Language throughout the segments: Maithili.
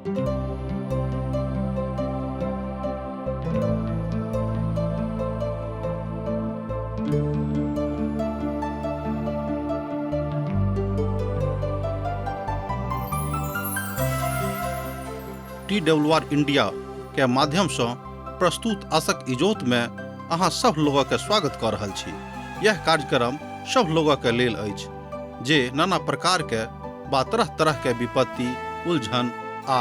टी डब्ल्यू आर इंडिया के माध्यम से प्रस्तुत आशक इजोत में अहाँ सब लोगक के स्वागत कऽ रहल छी। यह कार्यक्रम सब लोगक के लेल अछि जे नाना प्रकार के बा तरह तरह के विपत्ति, उलझन आ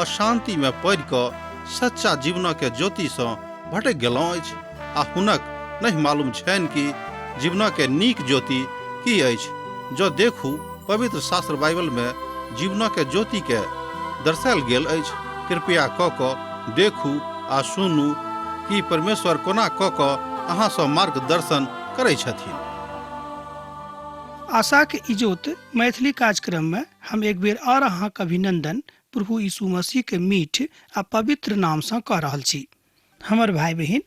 अशांति में पड़ि कऽ सच्चा जीवन के ज्योति सँ भटकि गेलहुँ अछि आ हुनक नहि मालूम छनि कि जीवन के नीक ज्योति की अछि। जँ देखू पवित्र शास्त्र बाइबल में जीवन के ज्योति के दर्शायल गेल अछि। कृपया कऽ कऽ देखू आ सुनू कि परमेश्वर कोना कऽ कऽ अहाँ सँ मार्गदर्शन करै छथिन। आशाक इजोत मैथिली कार्यक्रम में हम एक बेर और अहाँक अभिनंदन प्रभु यीशु मसीह के मीठ आ पवित्र नाम सँ कऽ रहल छी। हमर भाई बहिन,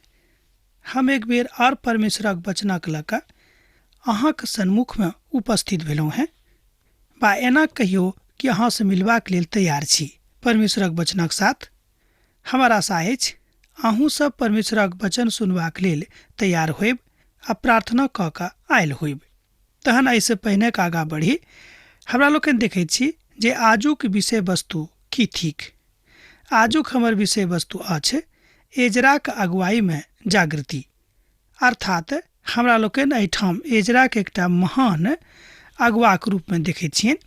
हम एक बेर और परमेश्वरक वचनक लऽ कऽ अहाँक सन्मुख में उपस्थित भेलहुँ हेँ। बा एना कहियो कि अहाँ सँ मिलबाक लेल तैयार छी परमेश्वरक वचनक साथ। हमर आशा अछि अहूँ सब परमेश्वरक वचन सुनबाक लेल तैयार होयब आ प्रार्थना कऽ कऽ आयल होयब। तहन एहिसँ पहिने आगाँ बढ़ी हमरा लोकनि देखैत छी जे आजुक विषय वस्तु की थिक। आजुक हमर विषय वस्तु अछि एजराक अगुवाईमे जागृति। अर्थात हमरा लोकनि एहिठाम एजराक एकटा महान अगुवाक रूपमे देखैत छियनि।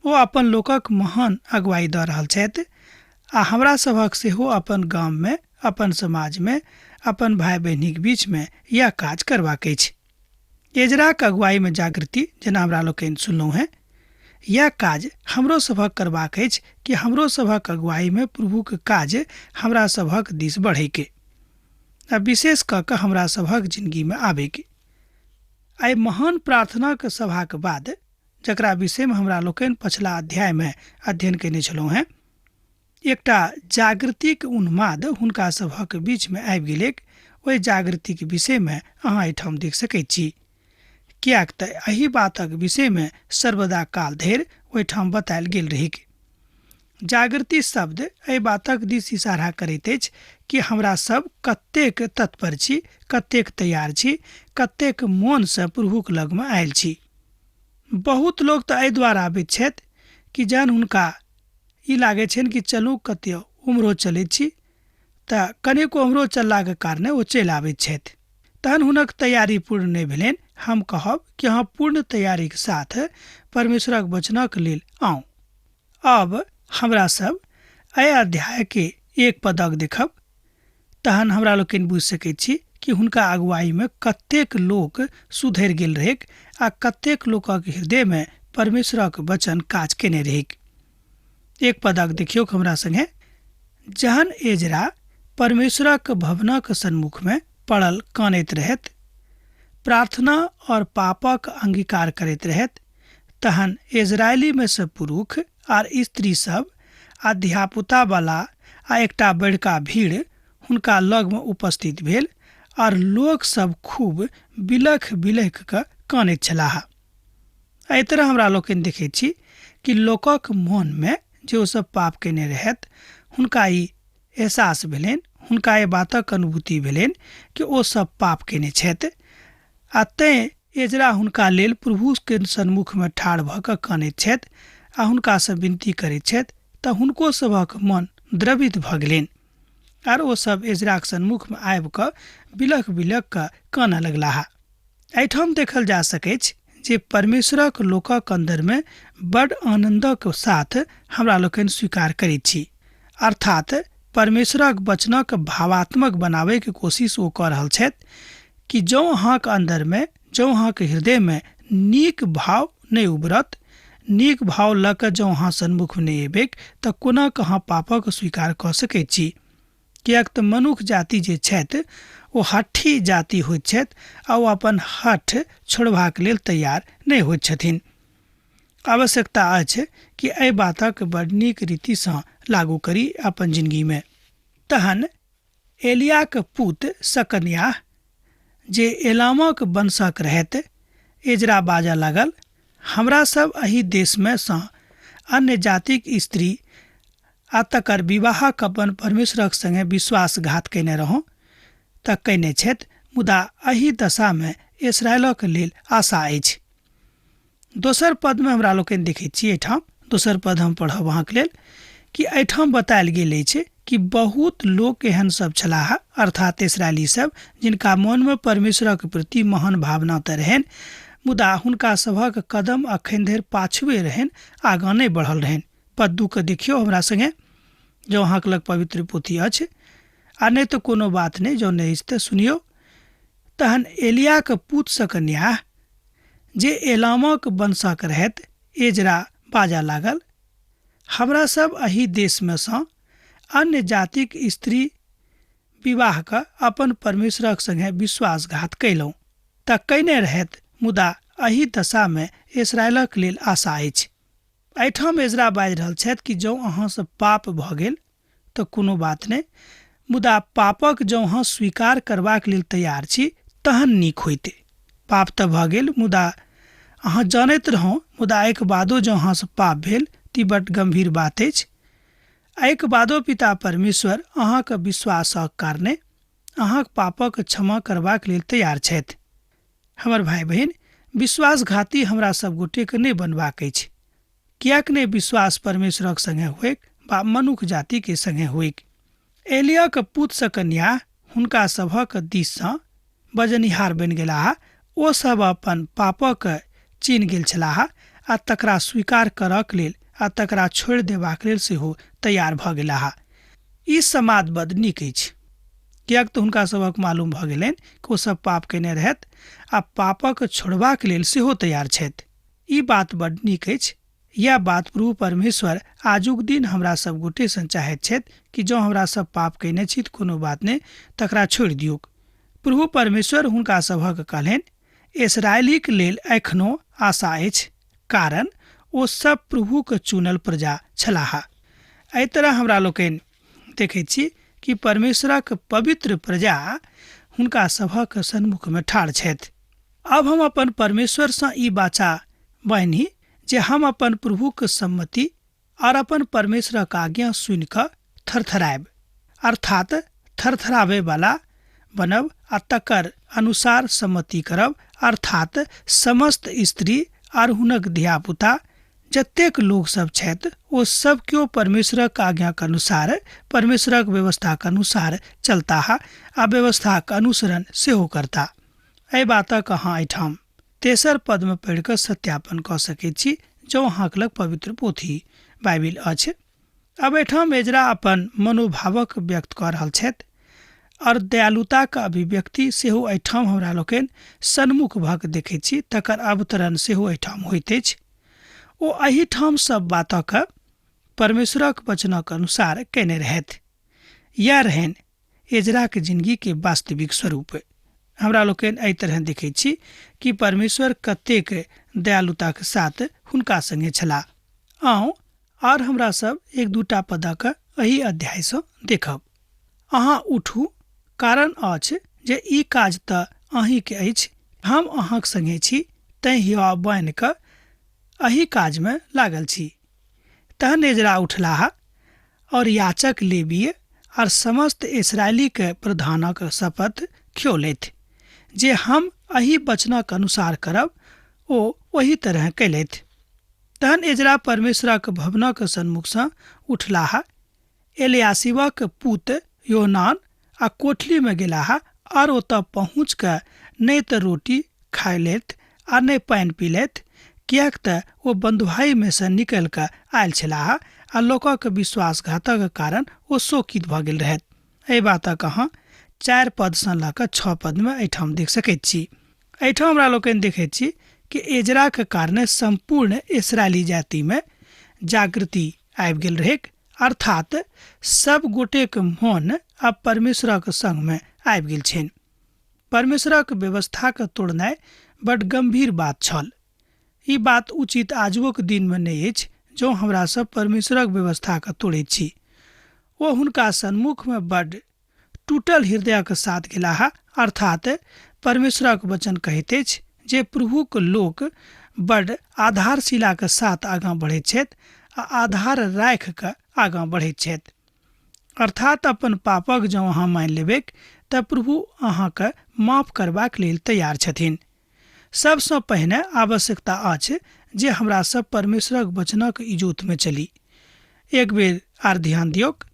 ओ अपन लोकक महान अगुवाई दऽ रहल छथि आ हमरा सभक सेहो अपन गाममे, अपन समाजमे, अपन भाय बहिनीक बीचमे इएह काज करबाक अछि। एजराक अगुवाईमे जागृति जेना हमरा लोकनि सुनलहुँ हेँ, इएह काज हमरो सभक करबाक अछि कि हमरो सभक अगुवाईमे प्रभुक काज हमरा सभक दिस बढ़ैके आ विशेष कऽ कऽ हमरा सभक जिनगीमे आबैके। आइ महान प्रार्थनाक सभाक बाद जकरा विषयमे हमरा लोकनि पछिला अध्यायमे अध्ययन कयने छलहुँ हेँ, एकटा जागृतिक उन्माद हुनका सभक बीचमे आबि गेलैक। ओहि जागृतिक विषयमे अहाँ एहिठाम देख सकैत छी, किएक तऽ एहि बातक विषयमे सर्वदा काल धरि ओहिठाम बतायल गेल रहैक। जागृति शब्द एहि बातक दिस इशारा करैत अछि कि हमरा सब कतेक तत्पर छी, कतेक तैयार छी, कतेक मोनसँ प्रभुक लगमे आयल छी। बहुत लोक तऽ एहि दुआरे आबैत छथि कि जहन हुनका ई लागै छनि कि चलू कतौ उम्हरो चलैत छी, तऽ कनिको उम्हरो चललाके कारणे ओ चलि आबैत छथि। तहन हुनक तैयारी पूर्ण नहि भेलनि। हम कहब कि अहाँ पूर्ण तैयारीके साथ परमेश्वरक वचनक लेल आउ। अब हमरा सब एहि अध्यायके एक पदक देखब, तहन हमरा लोकनि बुझि सकैत छी कि हुनका अगुवाईमे कतेक लोक सुधरि गेल रहैक आ कतेक लोकक हृदयमे परमेश्वरक वचन काज केने रहैक। एक पदक देखियौ हमरा संगे। जहन एजरा परमेश्वरक भवनक सन्मुखमे पड़ल कानैत रहैत, प्रार्थना और पापक अंगीकार करैत रहैत, तहन इजरायलीमे सँ पुरुष आर स्त्री सब आ धियापुता वाला आ एकटा बड़का भीड़ हुनका लगमे उपस्थित भेल आर लोक सब खूब बिलख बिलख कऽ कानैत छलाह। एहि तरह हमरा लोकनि देखैत छी कि लोकक मोनमे जे ओ सब पाप केने रहैत हुनका ई एहसास भेलनि, हुनका एहि बातक अनुभूति भेलनि कि ओ सब पाप केने छथि आ तैँ एजरा हुनका लेल प्रभुके सन्मुखमे ठाढ़ भऽ कऽ कानैत छथि आ हुनकासँ विनती करैत छथि तऽ हुनको सभक मन द्रवित भऽ गेलनि आर ओ सब एजराक सन्मुखमे आबि कऽ बिलख बिलख कऽ कानऽ लगलाह। एहिठाम देखल जा सकैछ जे परमेश्वरक लोकक अन्दरमे बड आनन्दक साथ हमरा लोकनि स्वीकार करैत छी, अर्थात परमेश्वरक वचनक भावात्मक बनाबैके कोशिश ओ कऽ रहल छथि कि जँ अहाँक अन्दरमे, जँ अहाँक हृदयमे नीक भाव नहि उभरत, नीक भाव लऽ कऽ जँ अहाँ सन्मुख नहि एबैक तऽ कोना कऽ अहाँ पापक स्वीकार कऽ सकैत छी? किएक तऽ मनुख जाति जे छथि ओ हठी जाति होइत छथि आ ओ अपन हठ छोड़बाक लेल तैयार नहि होइत छथिन। आवश्यकता अछि कि एहि बातक बड नीक रीतिसँ लागू करी अपन जिनगीमे। तहन एलियाक पूत सकन्याह, जे एलामक वंशक रहैत, एजरा बाजऽ लागल, हमरा सब एहि देशमे सँ अन्य जातिक स्त्री आ तकर विवाहक अपन परमेश्वरक संगे विश्वासघात कयने रहौं तऽ कयने छथि, मुदा एहि दशामे इसराइलक लेल आशा अछि। दोसर पदमे हमरा लोकनि देखैत छी, एहिठाम दोसर पद हम पढ़ब अहाँके लेल कि एहिठाम बतायल गेल अछि कि बहुत लोक एहन सब छलाह, अर्थात इसराइली सब, जिनका मोनमे परमेश्वरक प्रति महान भावना तऽ रहनि, मुदा हुनका सभक कदम अखन धरि पाछुए रहनि, आगाँ नहि बढ़ल रहनि। पद 2 के देखियौ हमरा संगे, जँ अहाँके लग पवित्र पोथी अछि, आ नहि तऽ कोनो बात नहि, जँ नहि अछि तऽ सुनियौ। तहन एलियाके पूत सकन्याह जे एलामक वंशक रहैत एजरा बाजऽ लागल, हमरा सब एहि देशमे सँ अन्य जातिक स्त्री विवाह कऽ अपन परमेश्वरक संगे विश्वासघात कयलहुँ तऽ कयने रहैत, मुदा एहि दशामे इसराइलक लेल आशा अछि। एहिठाम एजरा बाजि रहल छथि कि जँ अहाँसँ पाप भऽ गेल तऽ कोनो बात नहि, मुदा पापक जँ अहाँ स्वीकार करबाक लेल तैयार छी तहन नीक होइते। पाप तऽ भऽ गेल, मुदा अहाँ जानैत रहौं, मुदा एहिके बादो जँ अहाँसँ पाप भेल तऽ ई बड्ड गम्भीर बात अछि। एहिके बादो पिता परमेश्वर अहाँके विश्वासक कारणे अहाँक पापक क्षमा करबाक लेल तैयार छथि। हमर भाइ बहिन, विश्वासघाती हमरा सब गोटेके नहि बनबाक अछि। किएक नहि विश्वास परमेश्वरक संगे होइक वा मनुख जातिके संगे होइक। एलियाक पुत सकन्या हुनका सभक दिससँ बजनिहार बनि गेलाह। ओ सब अपन पापक चिन्ह गेल छलाह आ तकरा स्वीकार करक लेल आ तकरा छोड़ि देबाक लेल सेहो तैयार भऽ गेलाह। ई समाद बड नीक अछि, किएक तऽ हुनका सभक मालूम भऽ गेलनि कि ओ सब पाप कयने रहथि आ पापक छोड़बाक लेल सेहो तैयार छथि। ई बात बड नीक अछि। यैह बात प्रभु परमेश्वर आजुक दिन हमरा सब गोटेसँ चाहैत छथि कि जँ हमरा सब पाप कयने छी तऽ कोनो बात नहि, तकरा छोड़ि दियौक। प्रभु परमेश्वर हुनका सभक कहलनि, इसराइलीक लेल एखनो आशा अछि, कारण ओ सब प्रभुक चुनल प्रजा छलाह। एहि तरह हमरा लोकनि देखैत छी कि परमेश्वरक पवित्र प्रजा हुनका सभक सन्मुखमे ठाढ़ छथि। अब हम अपन परमेश्वरसँ ई वाचा बान्हि जे हम अपन प्रभुक सम्मति और अपन परमेश्वरक आज्ञा सुनि कऽ थरथरायब, अर्थात थरथराबै वाला बनब आ तकर अनुसार सम्मति करब, अर्थात समस्त स्त्री और हुनक धियापुता जतेक लोक सब छथि ओ सब केओ परमेश्वरक आज्ञाक अनुसार, परमेश्वरक व्यवस्थाक अनुसार चलताह आ व्यवस्थाक अनुसरण सेहो करता। एहि बातक अहाँ एहिठाम तेसर पदमे पढ़ि कऽ सत्यापन कऽ सकैत छी जँ अहाँके लग पवित्र पोथी बाइबिल अछि। अब एहिठाम एजरा अपन मनोभावक व्यक्त कऽ रहल छथि और दयालुताक अभिव्यक्ति सेहो एहिठाम हमरा लोकनि सन्मुख भऽ कऽ देखैत छी, तकर अवतरण सेहो एहिठाम होइत अछि। ओ एहिठाम सब बातक परमेश्वरक वचनक अनुसार कयने रहथि। यैह रहनि एजराक जिनगीके वास्तविक स्वरूप। हमरा लोकनि एहि तरह देखैत छी कि परमेश्वर कतेक दयालुताक साथ हुनका संगे छलाह। आउ आर हमरा सब एक दूटा पदक एहि अध्यायसँ देखब। अहाँ उठू, कारण अछि जे ई काज तऽ अहींके अछि, हम अहाँक संगे छी, तैं हिया बान्हि कऽ एहि काजमे लागल छी। तहन एजरा उठलाह और याचक लेवीय और समस्त इसराइलीके प्रधानक शपथ खियौलथि जे हम एहि वचनक अनुसार करब, ओ ओही तरह कयलथि। तहन एजरा परमेश्वरक भवनक सन्मुखसँ उठलाह, एलियाशिबक पुत योहनान आ कोठलीमे गेलाह और ओतऽ पहुँच कऽ नहि तऽ रोटी खायलथि आ नहि पानि पीलथि, किएक तऽ ओ बन्धुआइमे सँ निकलि कऽ आयल छलाह आ लोकक विश्वासघातक कारण ओ शोकित भऽ गेल रहथि। एहि बातक अहाँ 4 पदसँ लऽ कऽ 6 पदमे एहिठाम देख सकैत छी। एहिठाम हमरा लोकनि देखैत छी कि एजराक कारणे सम्पूर्ण इसराइली जातिमे जागृति आबि गेल रहैक, अर्थात सब गोटेक मोन आब परमेश्वरक संगमे आबि गेल छनि। परमेश्वरक व्यवस्थाक तोड़नाइ बड गंभीर बात छल। ई बात उचित आजुक दिनमे नहि अछि जँ हमरा सब परमेश्वरक व्यवस्थाक तोड़ैत छी। ओ हुनका सन्मुखमे बड टूटल हृदयक साथ गेलाह, अर्थात परमेश्वरक वचन कहैत अछि जे प्रभुक लोक बड आधारशिलाक साथ आगाँ बढ़ैत छथि आ आधार राखि कऽ आगाँ बढ़ैत छथि। अर्थात अपन पापक जँ अहाँ मानि लेबैक तऽ प्रभु अहाँके माफ करबाक लेल तैयार छथिन। सबसँ पहिने आवश्यकता अछि जे हमरा सब परमेश्वरक वचनक इजोतमे चली। एक बेर आर ध्यान दियौक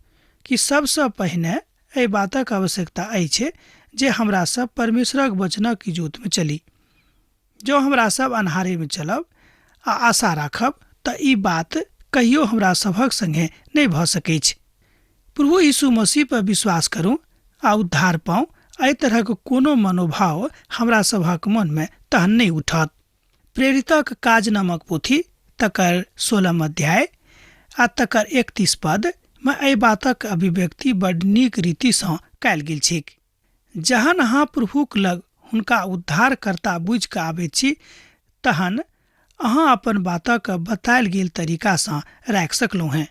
कि सबसँ पहिने एहि बातक आवश्यकता अछि जे हमरा सब परमेश्वरक वचनक इजोतमे चली। जँ हमरा सब अन्हारेमे चलब आ आशा राखब तऽ ई बात कहियो हमरा सभक संगे नहि भऽ सकैछ। प्रभु यीशु मसीह पर विश्वास करू आ उद्धार पाउ, एहि तरहक कोनो मनोभाव हमरा सभक मनमे तहन नहि उठत। प्रेरितक काज नामक पोथी तकर 16 अध्याय आ तकर 31 पद मे एहि बातक अभिव्यक्ति बड नीक रीतिसँ कयल गेल छैक। जहन अहाँ प्रभुक लग हुनका उद्धारकर्ता बुझि कऽ आबैत छी तहन अहाँ अपन बातक बतायल गेल तरीकासँ राखि सकलहुँ हेँ।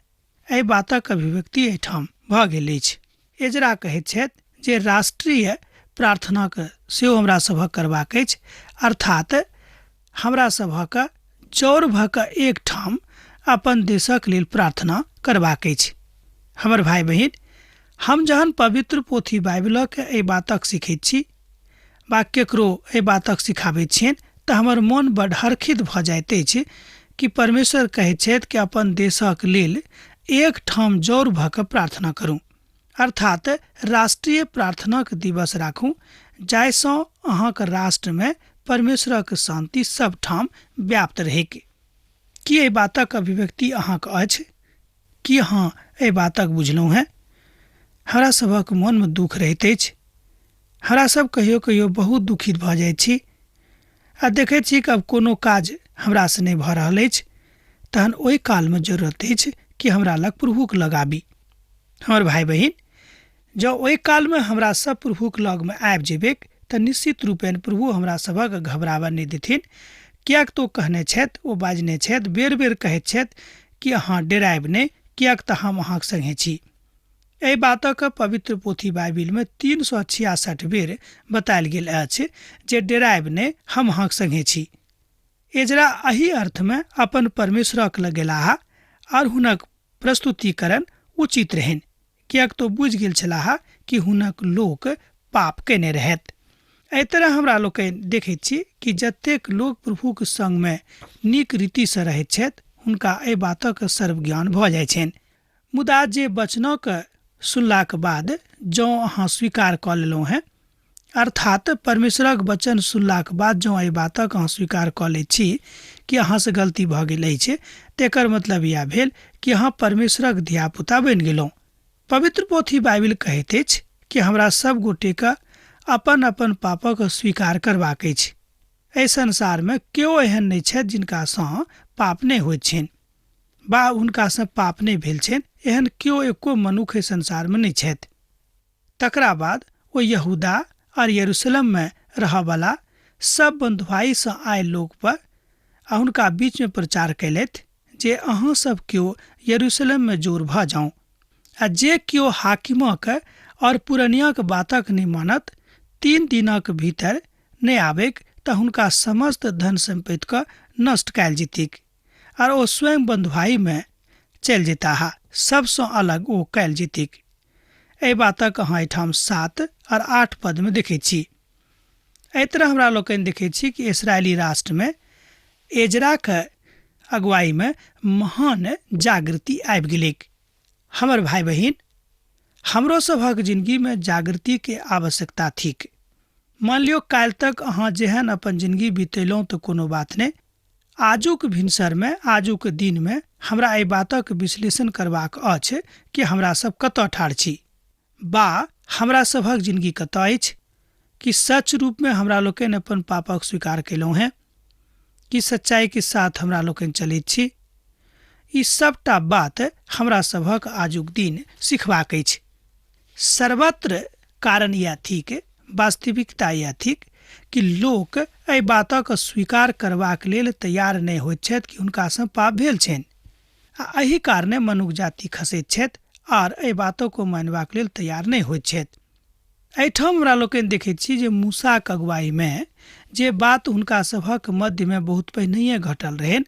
एहि बातक अभिव्यक्ति एहिठाम भऽ गेल अछि। एजरा कहैत छथि जे राष्ट्रीय प्रार्थनाक सेहो हमरा सभक करबाक अछि, अर्थात हमरा सभक जौर भऽ कऽ एकठाम अपन देशक लेल प्रार्थना करबाक अछि। हमर भाइ बहिन, हम जहन पवित्र पोथी बाइबिलक एहि बातक सिखैत छी वा केकरो एहि बातक सिखाबैत छियनि तऽ हमर मोन बड हर्षित भऽ जाइत अछि कि परमेश्वर कहैत छथि कि अपन देशक लेल एकठाम जौर भऽ कऽ प्रार्थना करू, अर्थात राष्ट्रीय प्रार्थनाक दिवस राखू, जाहिसँ अहाँक राष्ट्रमे परमेश्वरक शान्ति सबठाम व्याप्त रहैक। की एहि बातक अभिव्यक्ति अहाँक अछि? की अहाँ एहि बातक बुझलहुँ हेँ? हमरा सभक मोनमे दुःख रहैत अछि। हमरा सब कहियो कहियो बहुत दुखित भऽ जाइत छी आ देखैत छी कि आब कोनो काज हमरासँ नहि भऽ रहल अछि, तहन ओहि कालमे जरूरत अछि कि हमरा लग प्रभुक लग आबी। हमर भाइ बहिन, जँ ओहि कालमे हमरा सब प्रभुक लगमे आबि जेबैक तऽ निश्चित रूपेण प्रभु हमरा सभक घबराबऽ नहि देथिन, किएक तऽ ओ कहने छथि, ओ बाजने छथि, बेर बेर कहैत छथि कि अहाँ डेरायब नहि, किएक तऽ हम अहाँक संगे छी। एहि बातक पवित्र पोथी बाइबिलमे 366 बेर बतायल गेल अछि जे डेरायब नहि, हम अहाँक संगे छी। एजरा एहि अर्थमे अपन परमेश्वरक लग गेलाह आर हुनक प्रस्तुतिकरण उचित रहनि, किएक तऽ बुझि गेल छलाह कि हुनक लोक पाप कयने रहथि। एहि तरह हमरा लोकनि देखैत छी कि जतेक लोक प्रभुक संगमे नीक रीतिसँ रहैत छथि हुनका एहि बातक सर्वज्ञान भऽ जाइत छनि। मुदा जे वचनक सुनलाक बाद जँ अहाँ स्वीकार कऽ लेलहुँ हेँ, अर्थात परमेश्वरक वचन सुनलाक बाद जँ एहि बातक अहाँ स्वीकार कऽ लैत छी कि अहाँसँ गलती भऽ गेल अछि, तेकर मतलब इएह भेल कि अहाँ परमेश्वरक धियापुता बनि गेलहुँ। पवित्र पोथी बाइबिल कहैत अछि कि हमरा सब गोटेके अपन अपन पापक स्वीकार करबाक अछि। एहि संसारमे केओ एहन नहि छथि जिनकासँ पाप नहि होइत छनि वा हुनकासँ पाप नहि भेल छनि, एहन केओ एको मनुख एहि संसारमे नहि छथि। तकरा बाद ओ यहूदा और यरूशलेममे रहऽवला सब बन्धुआइसँ आयल लोक पर आ हुनका बीचमे प्रचार कयलथि जे अहाँ सब केओ यरूशलेममे जोर भऽ जाउ आ जे केओ हाकिमक और पुरनियाक बातक नहि मानत, 3 दिनक भीतर नहि आबैक तऽ हुनका समस्त धन सम्पत्तिके नष्ट कयल जेतैक आर ओ स्वयं बन्धुआइमे चलि जेताह, सबसँ अलग ओ कयल जेतैक। एहि बातक अहाँ एहिठाम 7 और 8 पदमे देखैत छी। एहि तरह हमरा लोकनि देखैत छी कि इसराइली राष्ट्रमे एजराक अगुवाईमे महान जागृति आबि गेलैक। हमर भाइ बहिन, हमरो सभक जिंदगीमे जागृतिके आवश्यकता थिक। मान लियौ काल्हि तक अहाँ जेहन अपन जिंदगी बितेलहुँ तऽ कोनो बात नहि, आजुक भिनसरमे, आजुक दिनमे हमरा एहि बातक विश्लेषण करबाक अछि कि हमरा सब कतऽ ठाढ़ छी बा हमरा सभक जिंदगी कतऽ अछि। कि सच रूपमे हमरा लोकनि अपन पापक स्वीकार कयलहुँ हेँ? कि सच्चाइके साथ हमरा लोकनि चलैत छी? ई सबटा बात हमरा सभक आजुक दिन सिखबाक अछि। सर्वत्र कारण इएह थिक, वास्तविकता इएह थिक कि लोक एहि बातक स्वीकार करबाक लेल तैयार नहि होइत छथि कि हुनकासँ पाप भेल छनि आ एहि कारणे मनुख जाति खसैत छथि आर एहि बातक ओ मानबाक लेल तैयार नहि होइत छथि। एहिठाम हमरा लोकनि देखैत छी जे मूसाक अगुवाईमे जे बात हुनका सभक मध्यमे बहुत पहिनहिए घटल रहनि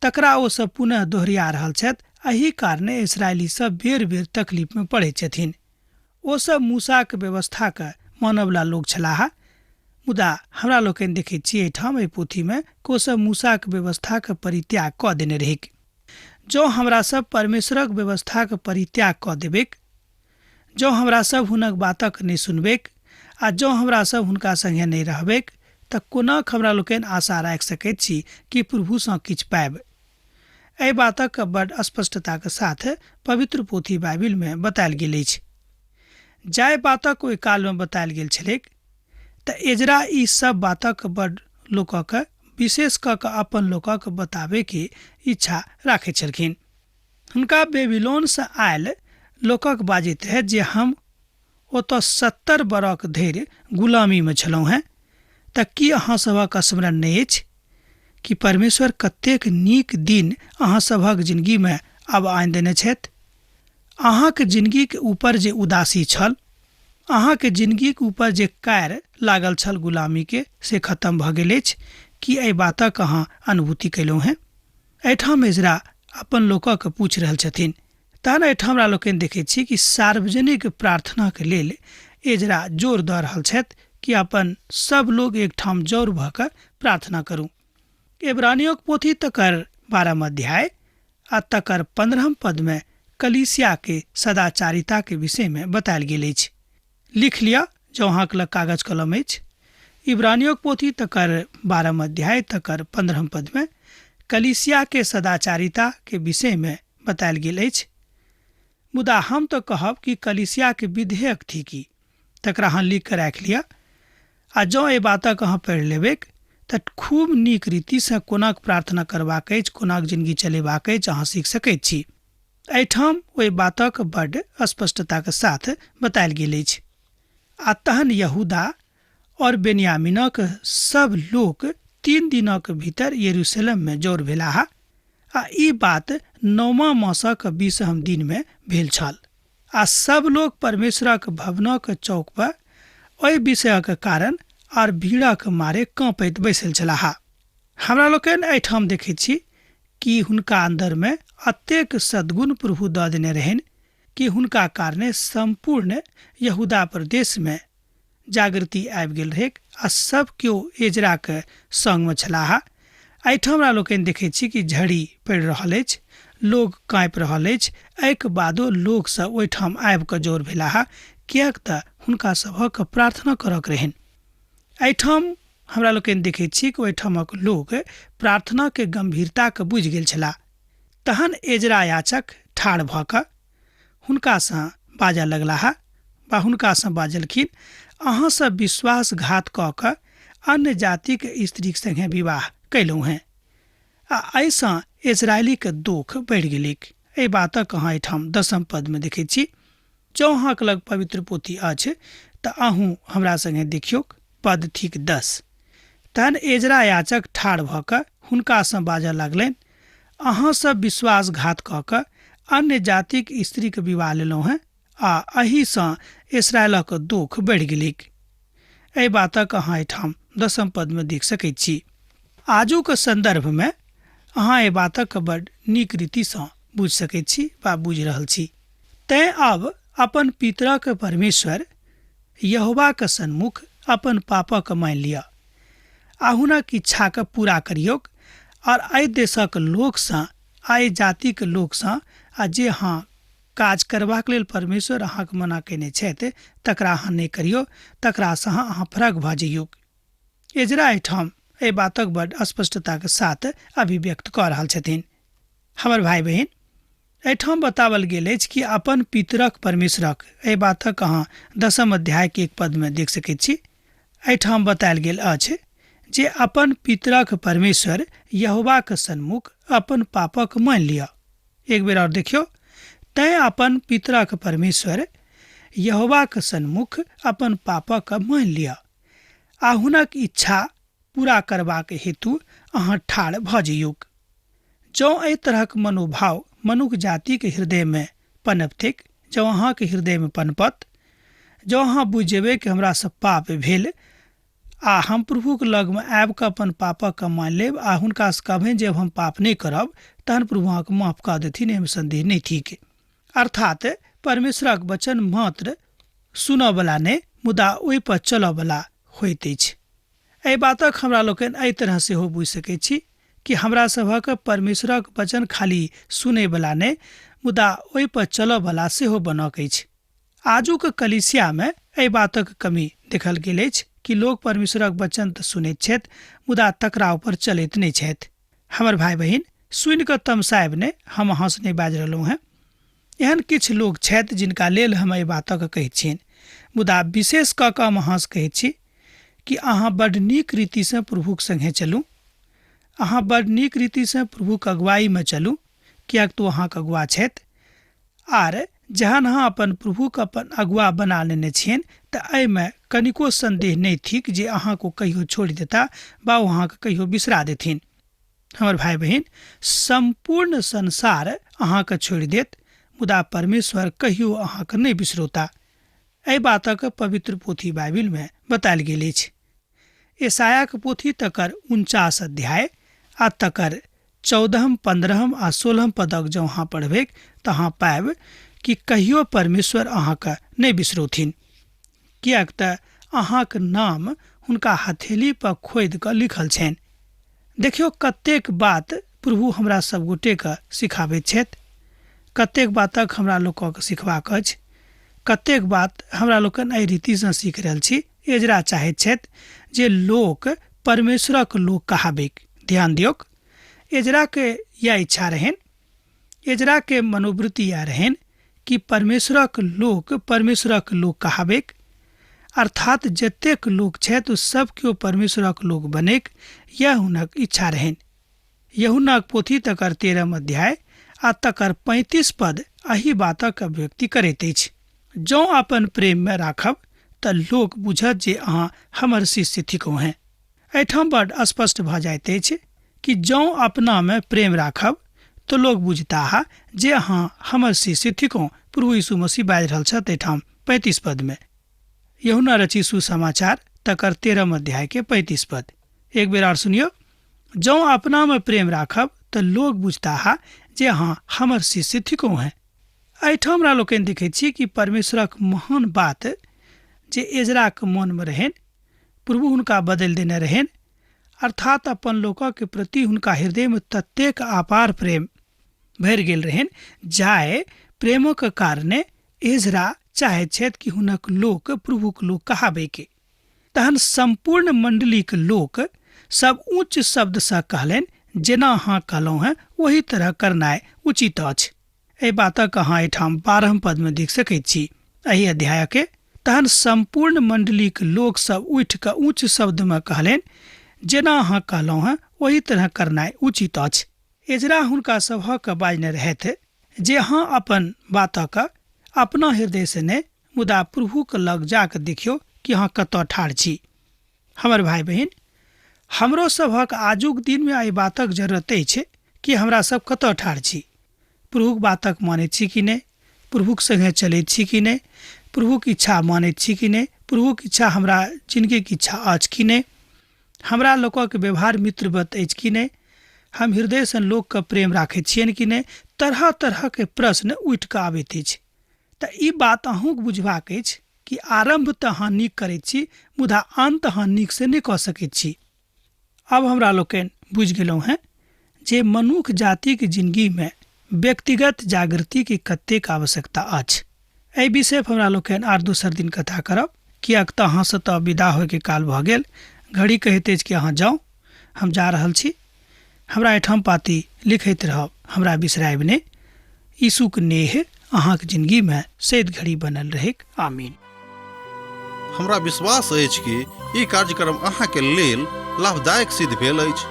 तकरा ओ सब पुनः दोहरिया रहल छथि एहि कारणे इसराइली सब बेर बेर तकलीफ में पड़ैत छथिन। ओ सब मूसाक व्यवस्थाके मानवला लोक छलाह, मुदा हमरा लोकनि देखैत छी एहिठाम एहि पोथीमे कि ओसभ मूसाक व्यवस्थाके परित्याग कऽ देने रहैक। जँ हमरा सब परमेश्वरक व्यवस्थाके परित्याग कऽ देबैक, जँ हमरा सब हुनक बातक नहि सुनबैक आ जँ हमरा सब हुनका संगे नहि रहबैक तऽ कोना हमरा लोकनि आशा राखि सकैत छी कि प्रभुसँ किछु पायब। एहि बातक बड स्पष्टताके साथ पवित्र पोथी बाइबिलमे बतायल गेल अछि। जाहि बातक ओहि कालमे बतायल गेल छलैक तऽ एजरा ई सब बातक बड लोकक विशेष कऽ कऽ अपन लोकक बताबैके इच्छा राखैत छलखिन। हुनका बेबीलोनसँ आयल लोकक बाजैत रहै जे हम ओतऽ 70 बरख धरि गुलामीमे छलहुँ हेँ, तऽ की अहाँ सभक स्मरण नहि अछि कि परमेश्वर कतेक नीक दिन अहाँ सभक जिनगीमे आब आनि देने छथि? अहाँके जिनगीके ऊपर जे उदासी छल, अहाँके जिनगीके ऊपर जे कार लागल छल गुलामीके, से खत्म भऽ गेल अछि। की एहि बातक अहाँ अनुभूति कयलहुँ हेँ? एहिठाम एजरा अपन लोकक पूछि रहल छथिन। तहन एहिठाम हमरा लोकनि देखैत छी कि सार्वजनिक प्रार्थनाके लेल एजरा जोर दऽ रहल छथि कि अपन सब लोग एकठाम जौर भऽ कऽ प्रार्थना करू। इब्रानियोक पोथी तकर 12 अध्याय आ तकर 15 पदमे कलीसिया के सदाचारिता के विषय में बतायल गेल अछि। लिख लिअ जँ अहाँके लग कागज कलम अछि। इब्रानियोक पोथी तकर 12 अध्याय तकर 15 पदमे कलीसिया के सदाचारिता के विषय में बतायल गेल अछि। मुदा हम तऽ कहब कि कलीसिया के विधेयक थी तकरा अहाँ लिख कऽ राखि लिअ आ जँ एहि बातक अहाँ पढ़ि लेबैक तऽ खूब नीक रीतिसँ कोनाक प्रार्थना करबाक अछि, कोनाक जिनगी चलेबाक अछि अहाँ सीख सकैत छी। एहिठाम ओहि बातक बड स्पष्टताके साथ बतायल गेल अछि। आ तहन यहूदा और बेन्यामीनक सब लोक 3 दिनक भीतर यरूशलेममे जौर भेलाह आ ई बात 9वां मासक 20 दिनमे भेल छल। आ सब लोक परमेश्वरक भवनक चौक पर ओहि विषयक कारण और भीड़क मारे काँपैत बैसल छलाह। हमरा लोकनि एहिठाम देखैत छी कि हुनका अन्दरमे अतेक सद्गुण प्रभु दऽ देने रहनि कि हुनका कारणे सम्पूर्ण यहूदा प्रदेशमे जागृति आबि गेल रहैक आ सब केओ एजराके संगमे छलाह। एहिठाम हमरा लोकनि देखैत छी कि झड़ी पड़ि रहल अछि, लोग काँपि रहल अछि। एहिके बादो लोकसभ ओहिठाम आबि कऽ जोर भेलाह, किएक तऽ हुनका सभक प्रार्थना करक रहनि। एहिठाम हमरा लोकनि देखैत छी कि ओहिठामक लोक प्रार्थनाके गंभीरताके बुझि गेल छलाह। तहन एजरा याचक ठाढ़ भऽ कऽ हुनकासँ बाजऽ लगलाह वा हुनकासँ बाजलखिन, अहाँ सब विश्वासघात कऽ कऽ अन्य जातिक स्त्रीक संगे विवाह कयलहुँ हेँ आ एहिसँ इजरायलीके दुख बढ़ि गेलैक। एहि बातक अहाँ एहिठाम 10 पदमे देखैत छी। जँ अहाँके लग पवित्र पोथी अछि तऽ अहूँ हमरा संगे देखियौक, पद थिक 10। तहन एजरा याचक ठाढ़ भऽ कऽ हुनकासँ बाजऽ लगलनि, अहाँ सब विश्वासघात कऽ कऽ अन्य जातिक स्त्रीके विवाह लेलहुँ हेँ आ एहिसँ इसराइलक दुख बढ़ि गेलैक। एहि बातक अहाँ एहिठाम 10 पदमे देख सकैत छी। आजुक सन्दर्भमे अहाँ एहि बातक बड नीक रीतिसँ बुझि सकैत छी वा बुझि रहल छी। तैँ आब अपन पितरक परमेश्वर यहोवाक सन्मुख अपन पापक मानि लिअ आ हुनक इच्छाके पूरा करियौक और एहि देशक लोकसँ आ एहि जातिक लोकसँ आ जे अहाँ काज करबाक लेल परमेश्वर अहाँके मना कयने छथि तकरा अहाँ नहि करियौ, तकरासँ अहाँ फरक भऽ जइयौक। एजरा एहिठाम एहि बातक बड स्पष्टताके साथ अभिव्यक्त कऽ रहल छथिन। हमर भाइ बहिन, एहिठाम बतावल गेल अछि कि अपन पितरक परमेश्वरक, एहि बातक अहाँ 10 अध्यायके 1 पदमे देख सकैत छी। एहिठाम बतायल गेल अछि जे अपन पितरक परमेश्वर यहोवाक सन्मुख अपन पापक मानि लिअ। एक बेर और देखियौ, तैँ अपन पितरक परमेश्वर यहोवाक सन्मुख अपन पापक मानि लिअ आ हुनक इच्छा पूरा करबाक हेतु अहाँ ठाढ़ भऽ जइयौक। जँ एहि तरहक मनोभाव मनुख जातिके हृदयमे पनपतैक, जँ अहाँके हृदयमे पनपत, जँ अहाँ बुझि जेबै कि हमरासँ पाप भेल आ हम प्रभुके लगमे आबि कऽ अपन पापक मानि लेब आ हुनकासँ कहबनि जे हम पाप नहि करब, तहन प्रभु अहाँके माफ कऽ देथिन, एहिमे संदेह नहि थिक। अर्थात परमेश्वरक वचन मात्र सुनऽवला नहि, मुदा ओहिपर चलऽवला होइत अछि। एहि बातक हमरा लोकनि एहि तरह सेहो बुझि सकैत छी कि हमरा सभक परमेश्वरक वचन खाली सुनैवला नहि, मुदा ओहिपर चलऽवला सेहो बनऽके अछि। आजुक कलीसियामे एहि बातक कमी देखल गेल अछि कि लोक परमेश्वरक वचन तऽ सुनैत छथि, मुदा तकरा ऊपर चलैत नहि छथि। हमर भाय बहिन, सुनि कऽ तमसायब नहि, हम अहाँसँ नहि बाजि रहलहुँ हेँ। एहन किछु लोक छथि जिनका लेल हम एहि बातक कहैत छियनि, मुदा विशेष कऽ कऽ हम अहाँसँ कहैत छी कि अहाँ बड्ड नीक रीतिसँ प्रभुक सङ्गे चलू, अहाँ बड्ड नीक रीतिसँ प्रभुक अगुवाईमे चलू, किएक तऽ ओ अहाँके अगुआ छथि। आर जहन अहाँ अपन प्रभुके अपन अगुआ बना लेने छियनि तऽ एहिमे कनिको संदेह नहि थिक जे अहाँके ओ कहियो छोड़ि देता वा ओ अहाँके कहियो बिसरा देथिन। हमर भाय बहिन, सम्पूर्ण संसार अहाँके छोड़ि देत, मुदा परमेश्वर कहियो अहाँके नहि बिसरौता। एहि बातक पवित्र पोथी बाइबिलमे बतायल गेल अछि। यशायाक पोथी तकर 49 अध्याय आ तकर 14, 15 आ 16 पदक जँ अहाँ पढ़बैक तऽ अहाँ पायब कि कहियो परमेश्वर अहाँके नहि बिसरौथिन, किएक तऽ अहाँक नाम हुनका हथेली पर खोदि कऽ लिखल छनि। देखियौ कतेक बात प्रभु हमरा सब गोटेके सिखाबैत छथि, कतेक बातक हमरा लोकक सिखबाक अछि, कतेक बात हमरा लोकनि एहि रीतिसँ सीख रहल छी। एजरा चाहैत छथि जे लोक परमेश्वरक लोक कहाबैक। ध्यान दियौक, एजराके यैह इच्छा रहनि, एजराके मनोवृत्ति यैह रहनि कि परमेश्वरक लोक परमेश्वरक लोक कहाबैक, अर्थात जतेक लोक छथि ओ सब केओ परमेश्वरक लोक बनैक, यैह हुनक इच्छा रहनि। यूहन्नाक पोथी तकर 13 अध्याय आ तकर 35 पद एहि बातक अभिव्यक्ति करैत अछि। जँ अपन प्रेममे राखब तऽ लोक बुझत जे अहाँ हमर शिष्य थिकहुँ हेँ। एहिठाम बड स्पष्ट भऽ जाइत अछि कि जँ अपनामे प्रेम राखब तऽ लोक बुझताह जे अहाँ हमर शिष्य थिकहुँ। प्रभु यीशु मसीह बाजि रहल छथि एहिठाम 35 पदमे। यूहन्ना रचित सुसमाचार तकर 13 अध्याय के 35 पद। एक बेर आर सुनियौ, जँ अपनामे प्रेम राखब तऽ लोक बुझताह जे अहाँ हमर शिष्य थिकहुँ हेँ। एहिठाम हमरा लोकनि देखैत छी कि परमेश्वरक महान बात जे एजराक मनमे रहनि, प्रभु हुनका बदलि देने रहनि, अर्थात अपन लोकक प्रति हुनका हृदयमे ततेक अपार प्रेम भरि गेल रहनि, जाहि प्रेमक कारणे एजरा चाहैत छथि कि हुनक लोक प्रभुक लोक कहाबैके। तहन सम्पूर्ण मंडलीक लोक सब उच्च शब्दसँ कहलनि, जेना अहाँ कहलहुँ हेँ ओही तरह करनाइ उचित अछि। एहि बातक अहाँ एहिठाम 12 पदमे देख सकैत छी एहि अध्यायके। तहन सम्पूर्ण मंडलीक लोक सब उठि कऽ उच्च शब्दमे कहलनि, जेना अहाँ कहलहुँ हेँ ओही तरह करनाइ उचित अछि। एजरा हुनका सभक बाजने रहथि जे अहाँ अपन बातक अपना हृदयसँ नहि, मुदा प्रभुक लग जा कऽ देखियौ कि अहाँ कतऽ ठाढ़ छी। हमर भाय बहिन, हमरो सभक आजुक दिनमे एहि बातक जरूरत अछि कि हमरा सब कतऽ ठाढ़ छी, प्रभुक बातक मानैत छी कि नहि, प्रभुक संगे चलैत छी कि नहि, प्रभुक इच्छा मानैत छी कि नहि, प्रभुक इच्छा हमरा जिनगीक इच्छा अछि कि नहि, हमरा लोकक व्यवहार मित्रवत अछि कि नहि, हम हृदयसँ लोकके प्रेम राखैत छियनि कि नहि। तरह तरहके प्रश्न उठि कऽ आबैत अछि। तऽ ई बात अहूँके बुझबाक अछि कि आरम्भ तऽ अहाँ नीक करैत छी, मुदा अन्त अहाँ नीकसँ नहि कऽ सकैत छी। आब हमरा लोकनि बुझि गेलहुँ हेँ जे मनुख जातिक जिनगीमे व्यक्तिगत जागृतिके कतेक आवश्यकता अछि। एहि विषय पर हमरा लोकनि आर दोसर दिन कथा करब, किएक तऽ अहाँसँ तऽ विदा होइके काल भऽ गेल। घड़ी कहैत अछि कि अहाँ जाउ, हम जा रहल छी। हमरा एहिठाम पाती लिखैत रहब, हमरा बिसरायब नहि। यीशुक नेह अहाँक जिनगीमे सैद घड़ी बनल रहैक। आमीन। हमरा विश्वास अछि कि ई कार्यक्रम अहाँके लेल लाभदायक सिद्ध भेल अछि।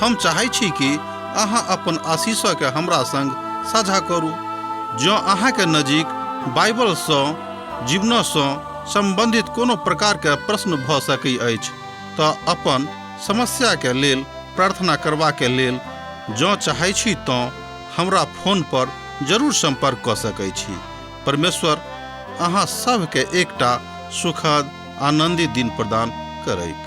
हम चाहै छी कि अहाँ अपन आशीषके हमरा संग साझा करू। जँ अहाँके नजीक बाइबलसँ जीवनसँ सम्बन्धित कोनो प्रकारके प्रश्न भऽ सकै अछि तऽ अपन समस्याके लेल प्रार्थना करबाके लेल जँ चाहै छी तँ हमरा फोन पर जरूर सम्पर्क कऽ सकै छी। परमेश्वर अहाँ सभके एकटा सुखद आनन्दित दिन प्रदान करैत।